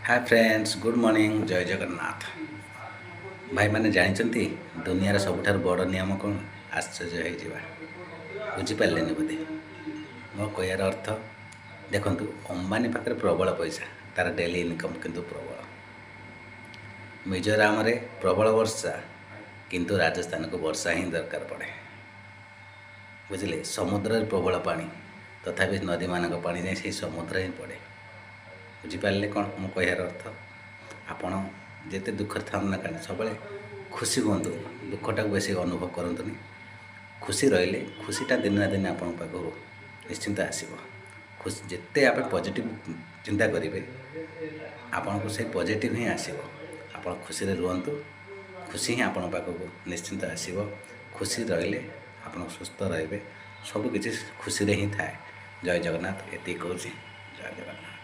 ହାଏ friends, good morning, ଜୟ ଜଗନ୍ନାଥ। ଭାଇମାନେ, ଜାଣିଛନ୍ତି ଦୁନିଆର ସବୁଠାରୁ ବଡ଼ ନିୟମ କ'ଣ? ଆଶ୍ଚର୍ଯ୍ୟ ହେଇଯିବା। ବୁଝିପାରିଲେନି ବୋଧେ ମୋ କହିବାର ଅର୍ଥ? ଦେଖନ୍ତୁ, ଅମ୍ବାନୀ ପାଖରେ ପ୍ରବଳ ପଇସା, ତା'ର ଡେଲି ଇନକମ୍ କିନ୍ତୁ ପ୍ରବଳ। ମିଜୋରାମରେ ପ୍ରବଳ ବର୍ଷା, କିନ୍ତୁ ରାଜସ୍ଥାନକୁ ବର୍ଷା ହିଁ ଦରକାର ପଡ଼େ, ବୁଝିଲେ? ସମୁଦ୍ରରେ ପ୍ରବଳ ପାଣି, ତଥାପି ନଦୀମାନଙ୍କ ପାଣି ଯାଇ ସେଇ ସମୁଦ୍ର ହିଁ ପଡ଼େ। ବୁଝିପାରିଲେ କ'ଣ ମୁଁ କହିବାର ଅର୍ଥ? ଆପଣ ଯେତେ ଦୁଃଖରେ ଥାନ୍ତୁ ନା କାହିଁକି, ସବୁବେଳେ ଖୁସି ହୁଅନ୍ତୁ। ଦୁଃଖଟାକୁ ବେଶୀ ଅନୁଭବ କରନ୍ତୁନି। ଖୁସି ରହିଲେ ଖୁସିଟା ଦିନେ ନା ଦିନେ ଆପଣଙ୍କ ପାଖକୁ ନିଶ୍ଚିନ୍ତ ଆସିବ। ଖୁସି ଯେତେ ଆପଣ ପଜିଟିଭ୍ ଚିନ୍ତା କରିବେ, ଆପଣଙ୍କୁ ସେଇ ପଜିଟିଭ୍ ହିଁ ଆସିବ। ଆପଣ ଖୁସିରେ ରୁହନ୍ତୁ, ଖୁସି ହିଁ ଆପଣଙ୍କ ପାଖକୁ ନିଶ୍ଚିନ୍ତ ଆସିବ। ଖୁସି ରହିଲେ ଆପଣ ସୁସ୍ଥ ରହିବେ। ସବୁକିଛି ଖୁସିରେ ହିଁ ଥାଏ। ଜୟ ଜଗନ୍ନାଥ, ଏତିକି କହୁଛି। ଜୟ ଜଗନ୍ନାଥ।